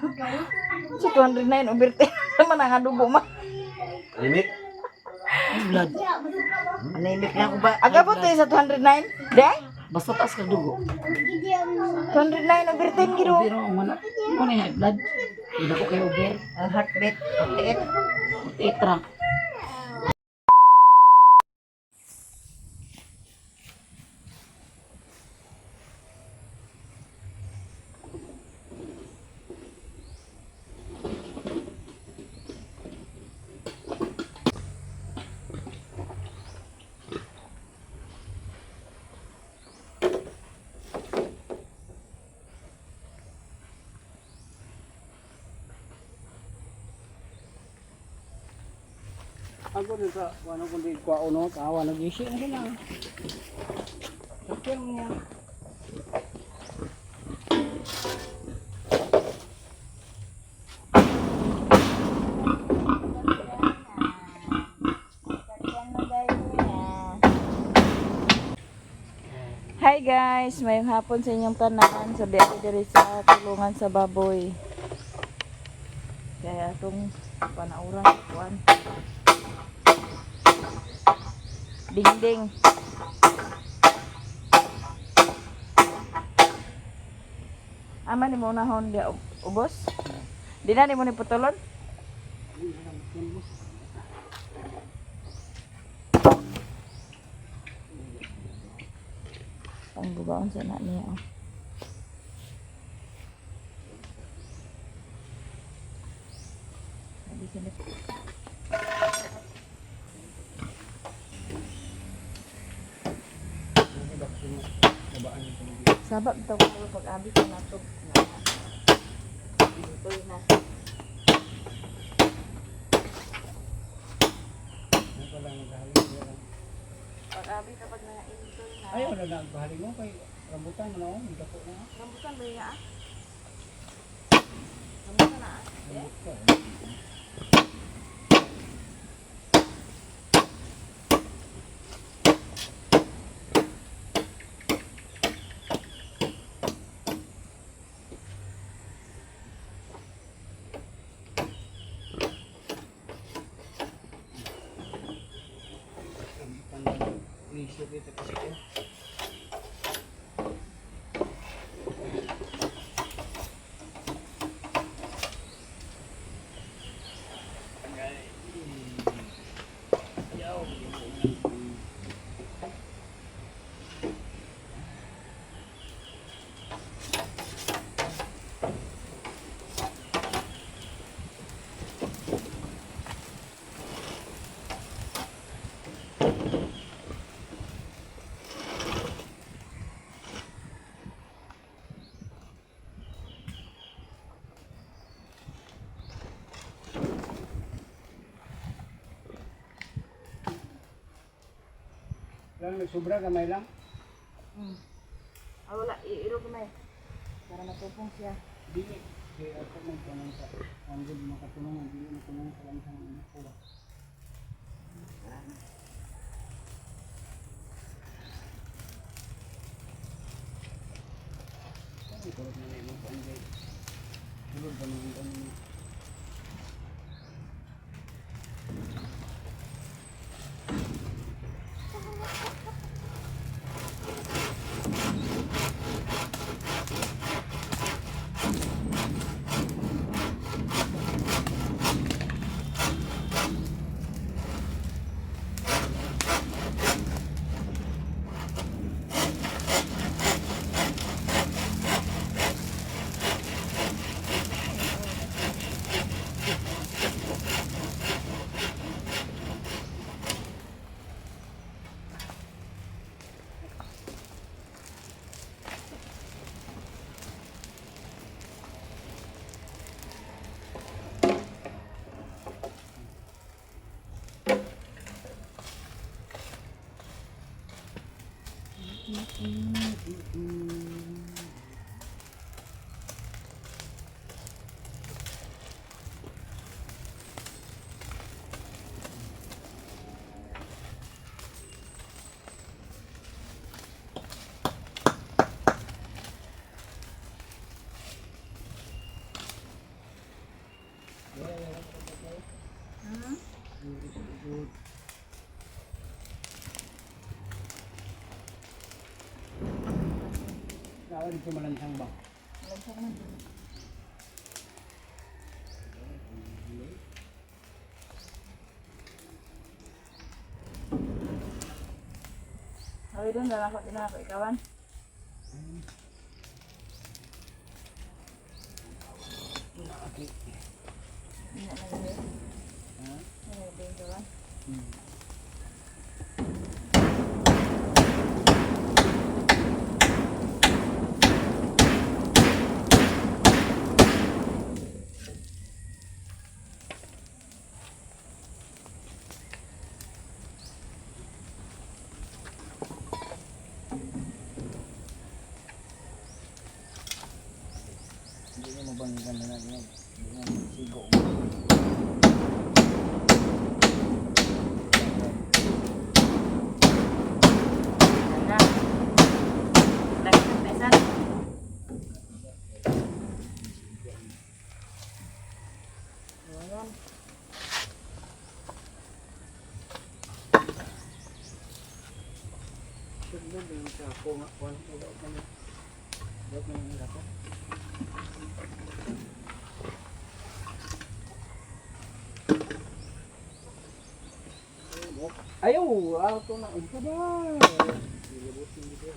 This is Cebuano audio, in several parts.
Sa 209 over 10 man ang dugo ma. Limit? Blood. Anemic na ako ba? Agabot tayo sa 209. De? Basta taas ka dugo. 209 over 10 giro. Pero mana mo na high blood. Hindi ko kayo over. Ang heartbeat, 48. 48 ra. Ako rin sa ano kundi kwa uno kawa nagisi na sila. Sakyan niya. Hi guys, mayong hapon sa inyong tanan. Sabi ako diri sa tulungan sa baboy. Kaya itong panauran kuan. Dingding. Ama ni mo unahon dia ubos? Di na ni mo ni putulon? Pangbugaon sa na niya. Oh. Sabi sila. Sabab daw ko pag abi ko nato. Itoy na. Pag abi kapag na-intoy na. Ayaw na lang bahaling mo kay rambutan mo no, dako na. Rambutan ba niya ah? Rambutan na ah? Rambutan. Rambutan na. Isip ito kasi ko. Lang nagsubra gamay lang. Ah, wala. Iiro ko may. Para matupong siya. Dili kay ako man kuno sa ang good makatulong dili matulong sa lang sa anak ko. Ay, kurot na na imong kuan kay sulod ba nang ano ni. Good. Nawa dito malansang ba? Malansang man. Sabi doon, dala ko, dinala ko ikawan. Okay. Hindi na lang yun. Ha? Ano ba yung ikawan? Hindi na mabanggan na natin yan. Hindi na sigo. Ganda. Lagi ng pesan. Ayan. Sugod yung sa ako nga. Kuwan. Wala ko na. Wala ko na ako. Ayaw! Ako na. Ito ba? Nilibutin dito.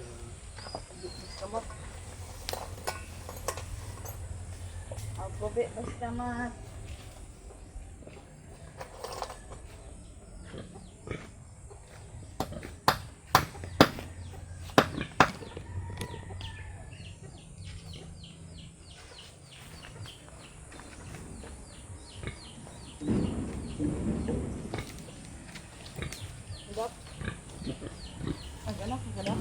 Kamot. Ako be, basta ma. Dap. Ang anak, ang anak.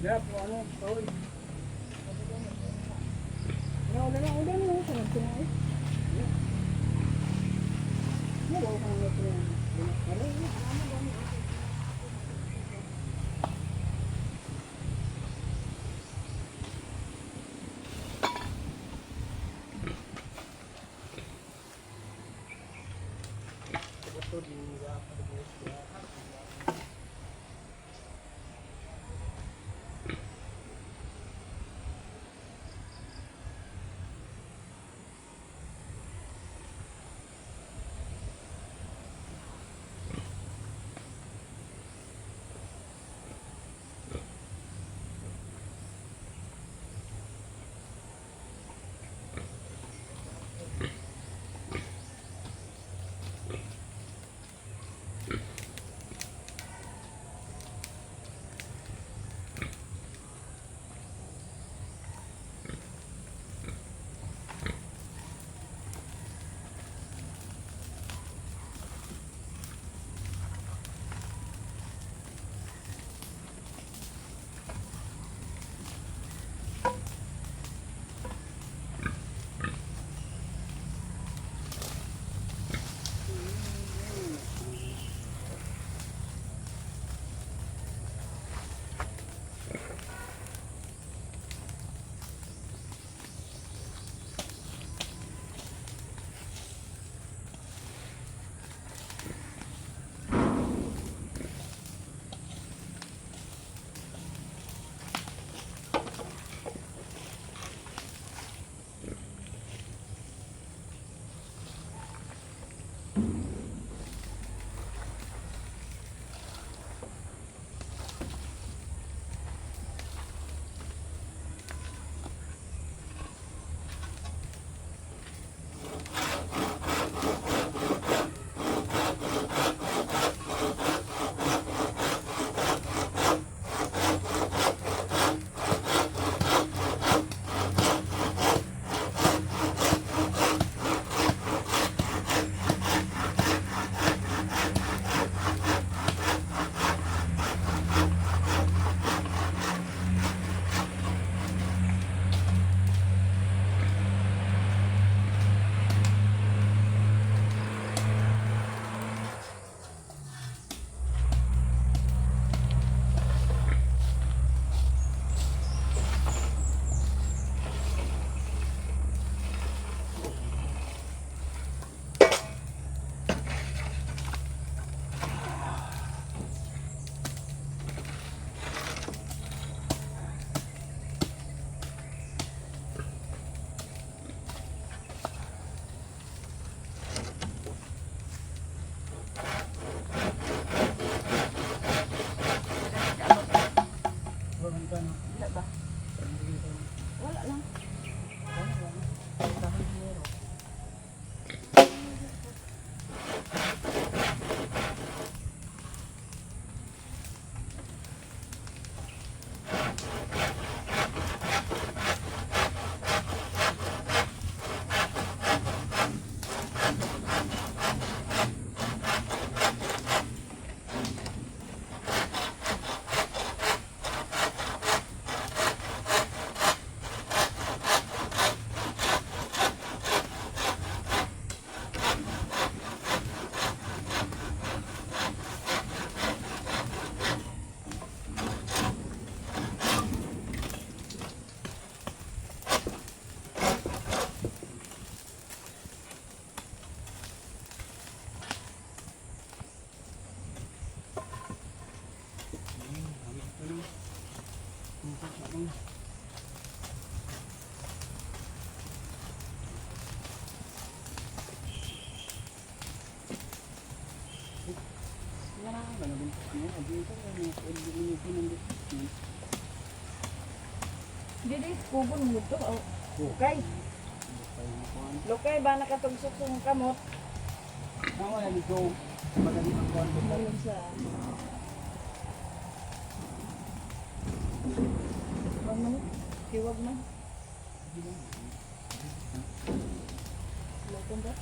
Dap, ano? Oy. Wala, wala, wala, wala, wala, wala. Wala ba? Wala lang. Dili kubon mo to. Oh. Lukay. Lukay ba nakatugsok sa mong kamot? Ayun sa. Wag man. Hiwag man. Lokon ba?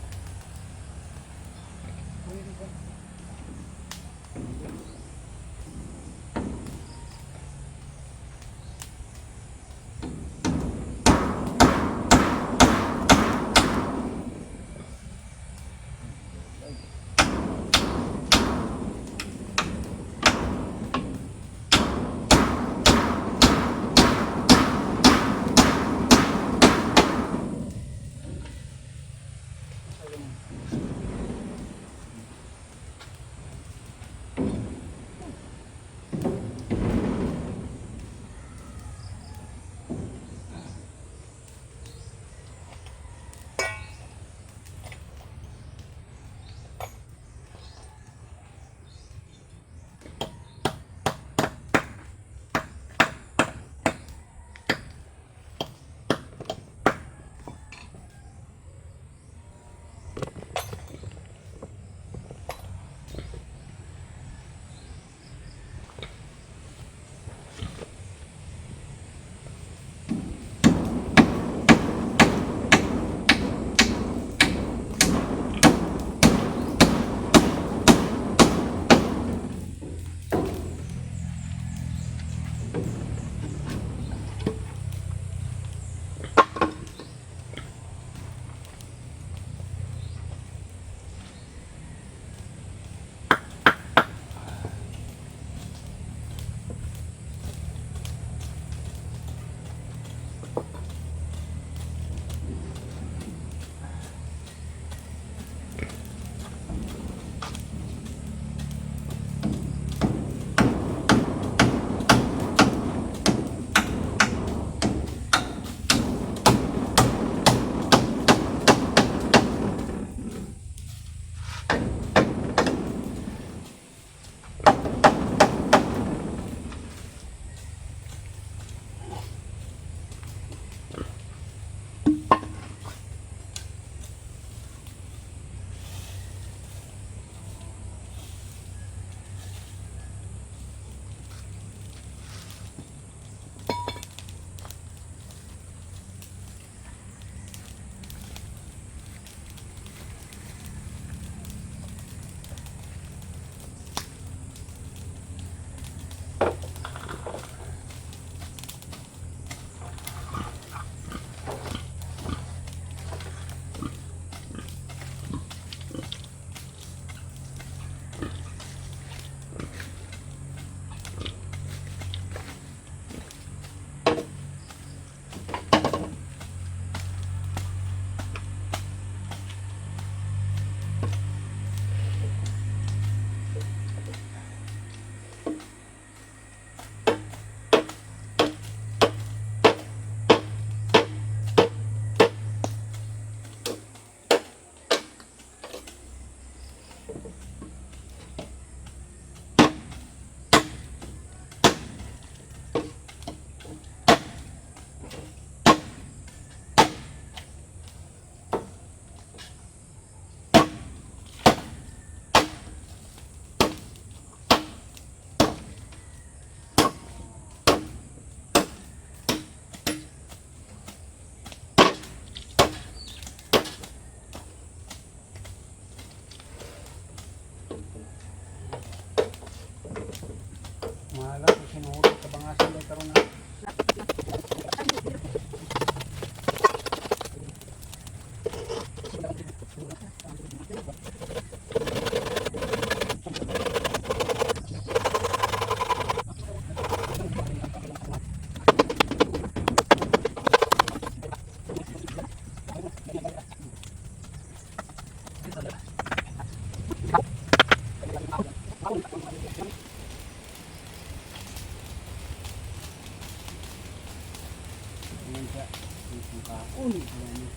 Siya, itong kaon. Wala niya.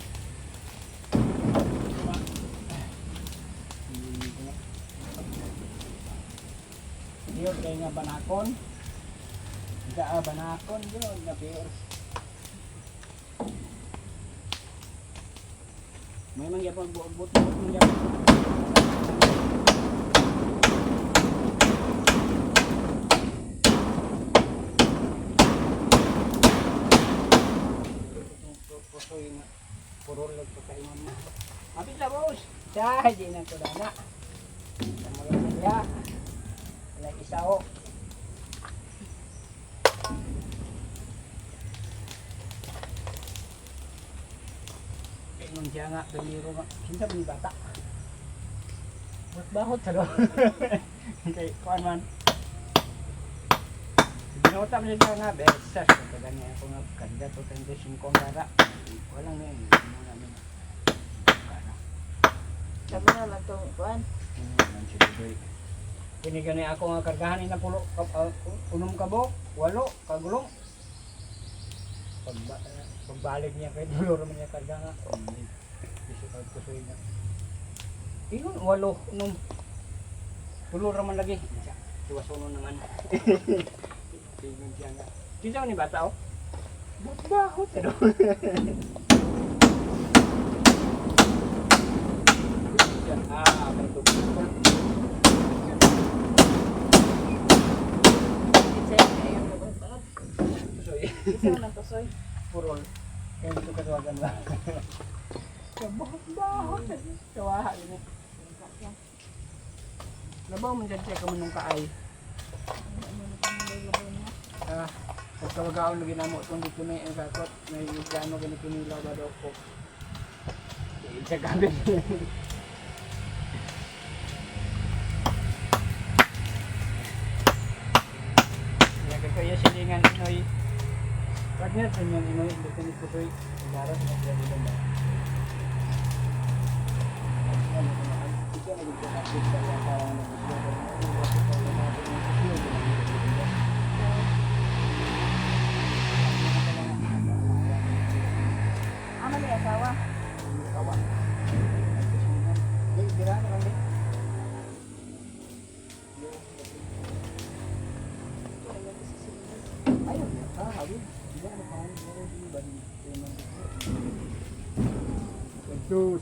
Hindi ko na. Diyor kay nga banakon. Ga banakon yun, na pior. May mangyapon buot-buot mangyapon. Pusoy nga. Purol lang pagkainan mo. Mapit na boss. Siya, di na ko na. Tama lang siya. Wala isa o. Kainon siya nga, damiro nga. Kinsa ba ni bata? Bahot sa loob. Kay kuan man. Binota mo siya nga, besas. Kaya ako nga, kanda to 35 ang gara. Walang na yun. Hindi mo namin. Gara. Kami na lang tong kuan. Hindi si Dudoy. Kini gani ako nga kargahan ina pulo unom ka buok, walo kagulong. Pagba, pagbalik niya kay dulo raman niya karga nga. Bisa ka kusoy na. Ingon walo unom. Tulo raman lagi. Siya, Tiwasono naman. Ingon siya nga. Kinsa man ni bata oh? Bahot ano. Ah, may tubig. Kinsa kayo ba? Kusoy. Kinsa man ang tusoy? Purol. Kaya ito katawagan ba? Bahot, bahot. Kawaha yun. Labaw man dyan siya kamunong kaay. Ah, pagkawagaon lagi namo itong dito na yung kakot. May plano ganito nila ba daw ko. Sa gabi. Kaya kaya silingan inoy. Partner sa inyo inoy dito ni Pusoy. Darat na siya dito ba? Ama ni asawa. Ito,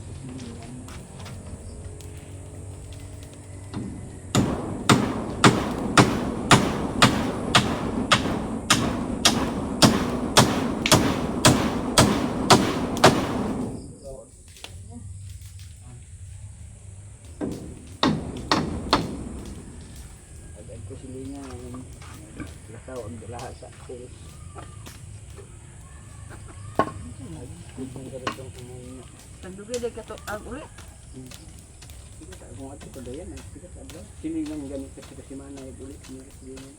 Agad ko silingan. Lakaw ang dalaha sa sales. Tagdugay day kato ang uli. Sigat akong ato ko dayan ay sigat adlaw. Silingan ganito sa kasimana ay ulit ni silingan.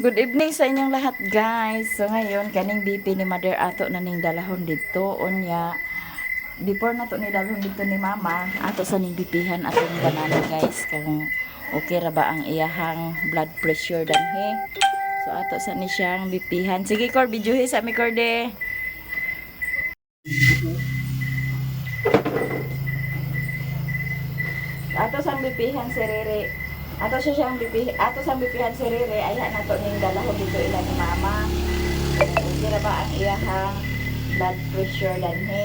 Good evening sa inyong lahat, guys. So ngayon kaning BP ni Mother ato na ning dalahon didto unya. Before na to ni dalahon didto ni Mama, ato sa ning BP-han atong banana, guys, kung okay ra ba ang iyahang blood pressure danhi. So ato sa ni siyang BP-han. Sige kor, videohi sa mi korde. Ato sang bipihan si Rere. Ato siya siyang bipi, ato sang bipihan si Rere ay nato ning dalahon dito ila ni Mama. Okay ra ba ang iyahang blood pressure danhi.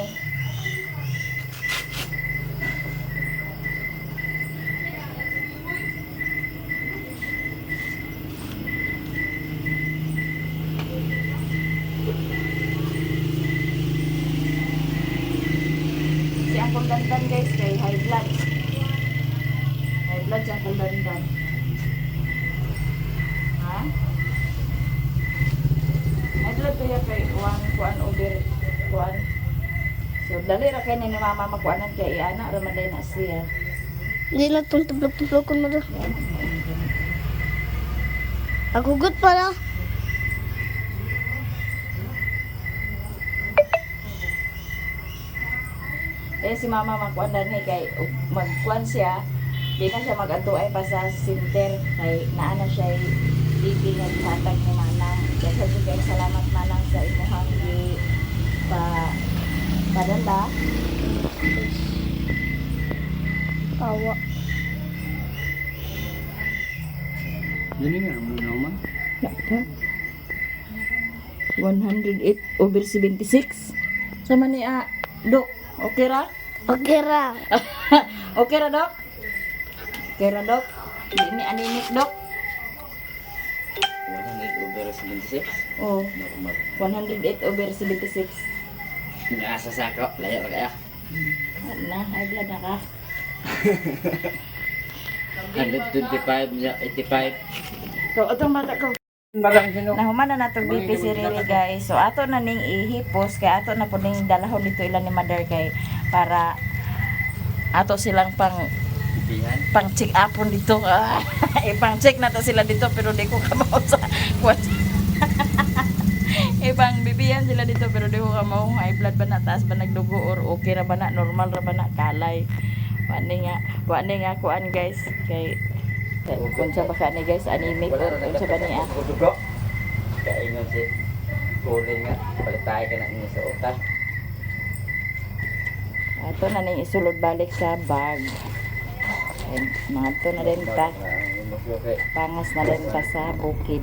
Si Uncle Dandan guys kay high blood. High blood si Uncle Dandan. Ha? High blood kaya kay uwang kuan over kuan. So dali ra kay ni mama makuanan kay iana ra man day na siya. Hindi na itong tublok-tublokon mo doon. Agugot pala. Eh si mama magkuan danhi kay magkuan siya di na siya mag-adto ay pa sa center kay naa na siya BP nga gihatag ni Manang. Daghan jud kay salamat Manang sa imuhang gi pa padala. Awa. Dili nga naman naman. 108 over 76. Sama ni ah, Dok. Okay ra? Okay ra. Okay ra, Dok? Okay ra, Dok? Di ni anemic, Dok? 100 over 76. Oh, Normal. 108 over 76. Nasa sako. Layo ra kaya. Na, high blood na ka. 125 niya, 85. So, atong bata ko. Bagang sino. Nahuman na natong BP si Riri guys. So ato na ning ihipos kay ato na po ning dalahon dito ilan ni Mother kay para ato silang pang Ibihan. pang check upon dito. Ah, eh, pang check na to sila dito pero di ko kamaw sa kuwan. eh, pang bibiyan sila dito pero di ko kamaw high blood ba na, taas ba nagdugo or okay ra ba na, normal ra ba na, kalay. Wa ni nga kuan guys kay unsa ba ka ni guys anemic or unsa ba ni ah. Dugo. Kaingon si Kulin nga. Palitay ka na niya sa utak. Ato na ning isulod balik sa bag. And mga to na din ta. Pangas na din ta sa bukid.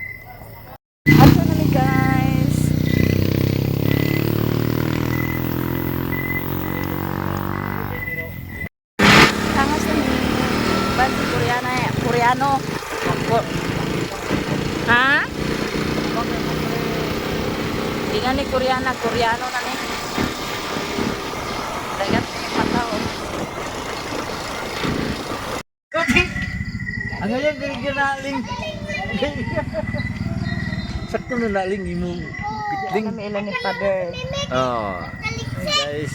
Ato na ni guys. Pangas na ni Bansi Koreana eh. Koreano. Ha? Di nga ni Koreana, Koreano na ni. Dagat ni pataw. Ang ngayon, dili ka naling. Sakto na naling imong pitling. Kami ilan ni Father. Oh. Guys.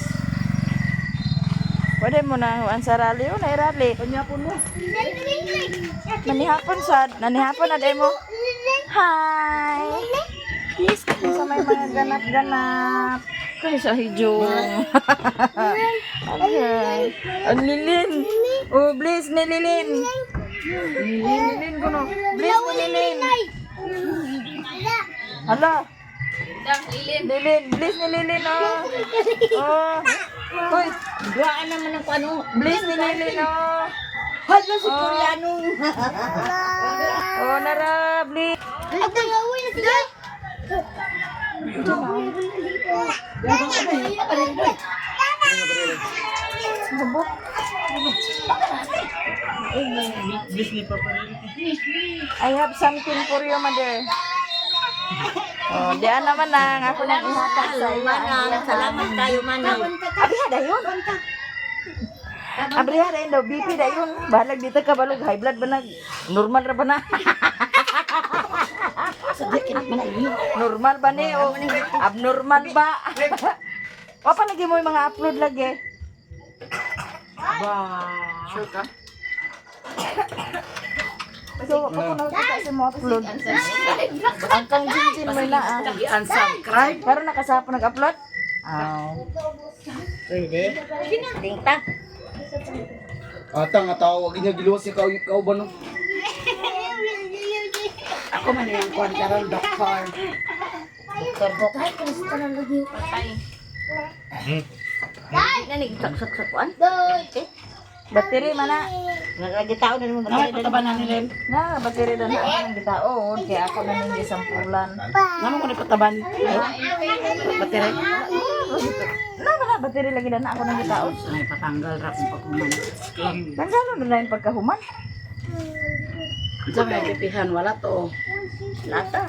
Pwede mo na ang sa rally. O, na rally. Kanyapon mo. Nanihapon sad. Nanihapon na demo. Hi! Sa may mga ganap-ganap. Kay sa hijong. Okay. Ang lilin. Oh, please, nililin. Nililin ko no. Please, nililin. Hala. Lilin. Please, nililin oh. Oh. Uy, Duaan naman ang ano. please, nililin oh. Hala si Koreano. Oh, nara, please. I have something for you, mother. Oh, diyan naman nang ako nang ihatag sa iyo. Manang, salamat tayo manang. Abriha dayon. Abriha dayon daw BP dayon. Balag dito ka balog high blood ba na? Normal ra ba na? Normal ba ni o abnormal ba? Wa pa lagi mo yung mga upload lagi. Sure ka? So, pa ko nakakita sa mga upload. Ang kang jinjin mo na ah. I-unsubscribe. Pero nakasapo nag-upload? Aw. Pwede. Tingta. Ata nga tao, wag niya giluwas si kau kauban no. Ako man yung kuwan karon, doktor. Doktor Bok. Na ni saksak sa kuan. Battery man na. Lagi tao na naman Namay pataban na nilin. Na, battery na na ang gitaon kaya ako na ning gisampulan. Namo ko ni pataban. Battery. Na ba na battery lagi na ako nang gitaon. Ay, patanggal ra kung pagkuman. Tanggalon na na yung pagkahuman. Sa may pipihan, wala to. Lata.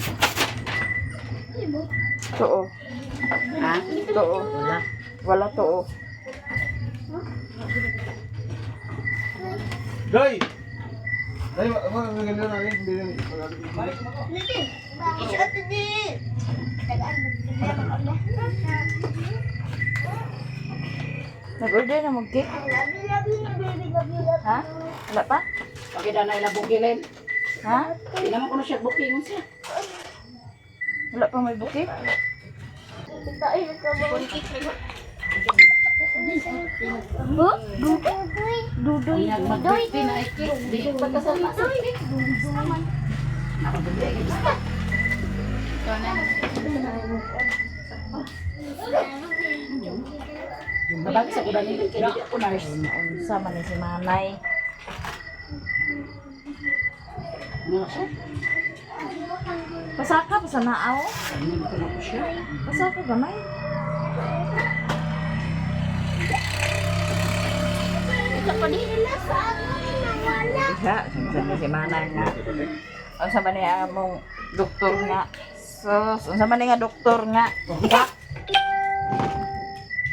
Tuo. Ha? Tuo. Wala. Wala tuo. Day! Day, maganda na rin. Hindi na. Nag-order na mo cake? Ha? Wala pa? Pagkita na ila bukilin. Ha? Hindi naman ko na siya booking siya. Wala pa may bouquet? Dudoy. Dudoy. Di pagkasal na sa Mabag sa kuda nila kay di ako nurse. Unsa man ni si Manay. Ano siya? Pasaka pa sa naaw. Ano ko na ko siya? Pasaka gamay. Iha, unsa si Manay nga. Unsa man ni among doktor nga. Sus, unsa man ni nga doktor nga.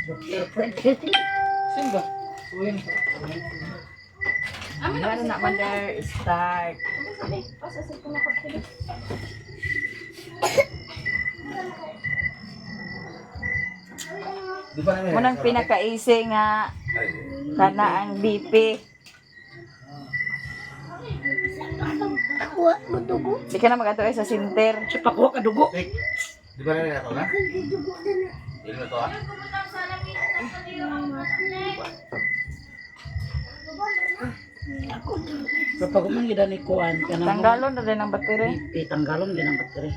Sino ba? Uy, Ano na mother start. Di ba namin? Munang pinaka-easy nga kana ang BP. Kuha mo dugo. Di ka na mag sa center. Siya pakuha ka dugo. Di ba namin ato na? Di ba to ah? Kapag man gid ni kuan kanang Tanggalon na din ang battery. BP tanggalon gid ang battery.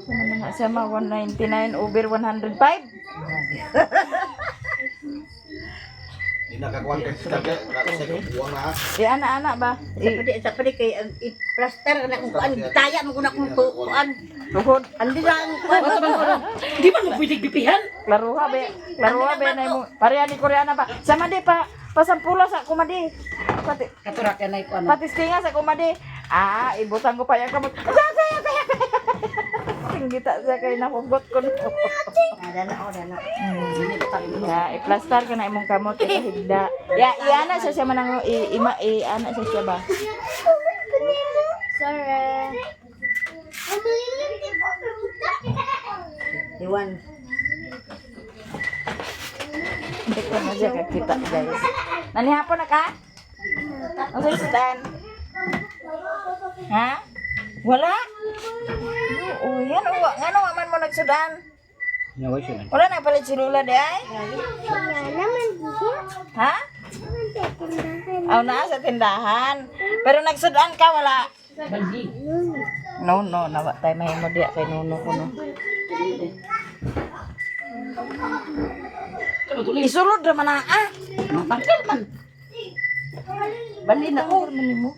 Ano naman na siya ma 199 over 105? Di nakakuan kay sa kuwang na. Di ana-ana ba? Isa pa di, isa pa di kay ang i-plaster na kung kuan taya mo kuna kung kuan. Tuhod. Andi lang ang kuan. Di ba mo pwede bipihan? Klaruha be. Klaruha be na imo. Pareha ni Koreana pa. Sama di pa pasampula sa kumadi. Pati Katura ka na kuan. patistinga sa kumadi. Ah, ibutang ko pa yung kamot. Saya saya saya. Singgita siya kay nahugot ko. No. Dana oh dana. Ya, i-plaster ka na imong kamot ikahigda. Ya, iana siya siya manang i ima i ana siya siya ba. Sorry. Iwan. Hindi ko na siya kakita, guys. Nanihapon na ka? Ang sa'yo sudan? Ha? Wala? Oo, yan. Uwa. Nga nung man mo nagsudan? Naway siya. Wala na palit si Lula di ay? Ha? Aw na sa tindahan. Pero nagsudan ka, wala? Balgi. No, no. Nawa tayo mahimo diya kay Nuno ko, no. Isulod naman na, ah! Matanggal man. Bali na ko. Man mo.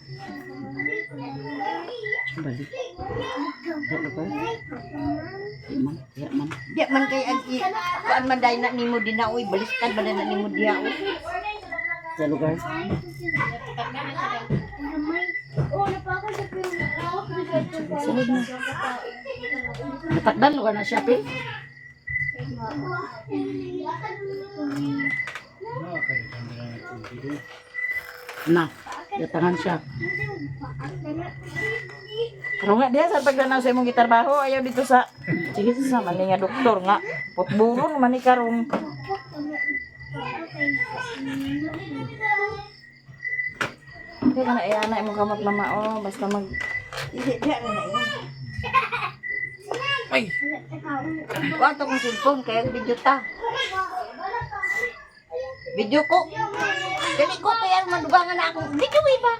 Bali. Di ba? Di man, di man. Di man kay ang i kuan man dai na nimo dinaoy baliskan man na nimo diha oy. Sa lugar. Sulod na. Natakdan lugar na siya, Pil. Na, yatangan siya. Pero nga diha sa pagdanaw sa imong gitrabaho ayaw dito sa sige sa mani nga doktor nga putburon man ni karon. Hindi ka na iana imong kamot mama oh basta mag Di diha na na iwan. Ay. Wa to kong cellphone kay ang video ta. Video ko. Dali ko kay ang madugangan na akong video eh ba.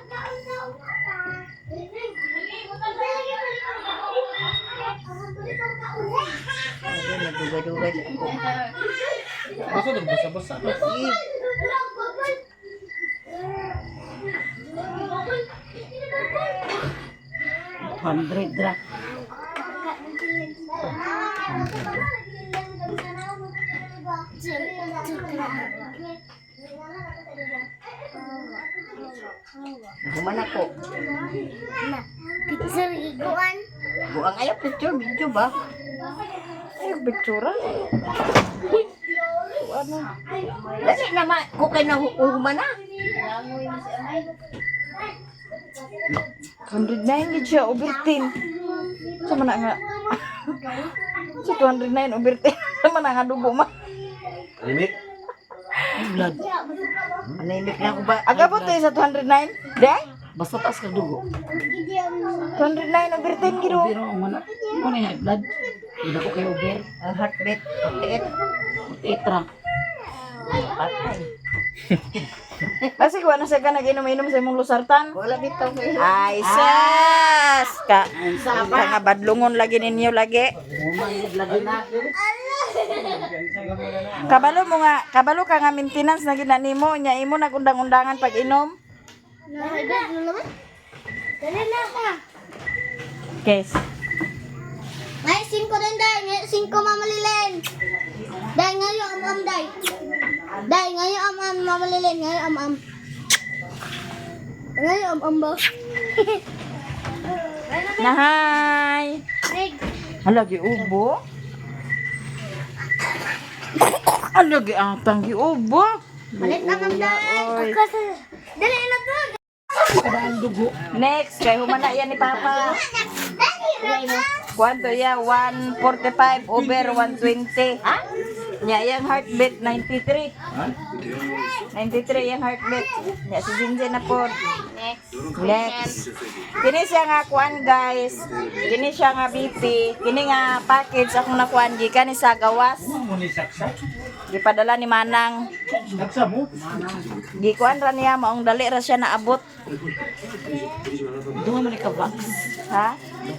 Dugay-dugay sa ako. Basta doon, basa-basa. Sige. 100 ra. Human ako. Picture giguan. Buang ayaw picture, video ba? Ay, pictura. Ano? Dali na ma, ko kay na human na. 209 gid siya over 10. Sa man na nga. Sa 209 over 10. Sa man na nga dugo ma. Limit? Blood. Anemic na ako ba? Agabot tayo sa 209. De? Basta taas ka dugo. 209 over 10 gid oh. Pero ang mana, mo na high blood. Hindi ko kay over. Ang heartbeat, 48. 48 ra. Patay. Kasi kuha na siya ka nag-inom-inom sa imong losartan. Wala bitaw kayo. Ay, sas! Ka, ka nga badlungon lagi ninyo lagi. Humay lagi na. Kabalo mo nga, kabalo ka nga maintenance na gina nimo, nya imo nagundang-undangan pag inom. Dali na ka. Kes. Ngayon, 5 din, Day. Ngayon, 5, Mama Lilen. Day, ngayon, am-am, Day. Day, ngayon, am-am, Mama Lilen. Ngayon, am-am. Ngayon, am-am ba? Nahay. Meg. Hala giubo. Hala giatang giubo. Palit na, Ma'am Day. Ako sa... Dali na to. Kadaan dugo. Next, kay humana yan ni Papa. Dali na. Kwanto ya? 145 over 120. Ha? Nya yang heartbeat 93. 93 yung heartbeat. Nya si Jinjin na po. Next. Next. Kini siya nga kuan guys. Kini siya nga BP. Kini nga package akong nakuan gikan ni sa gawas. Gipadala ni Manang. Saksa mo. Gikuan ra niya maong dali ra siya naabot. Duha man ka box. Ha?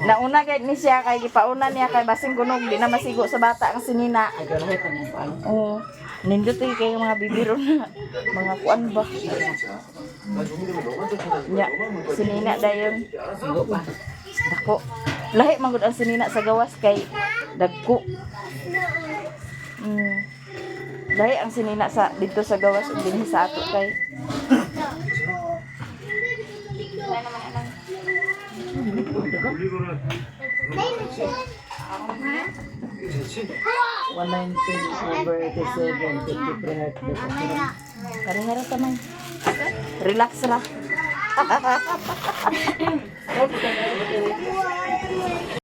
Nauna gid ni siya kay gipauna niya kay basing gunog di na masigo sa bata ang sinina. Ay ganoy pa niya paano. Oo. Nindot eh kayo mga bibiro na mga kuan ba. Nya, sinina dayon. Dugo pa. Dako. Lahi man gud ang sinina sa gawas kay dagko. Lahi ang sinina sa dito sa gawas ug dinhi sa ato kay. Wala naman alam. 119 over 87, 53 heartbeat. Kari nga ra tamay. Relax ra.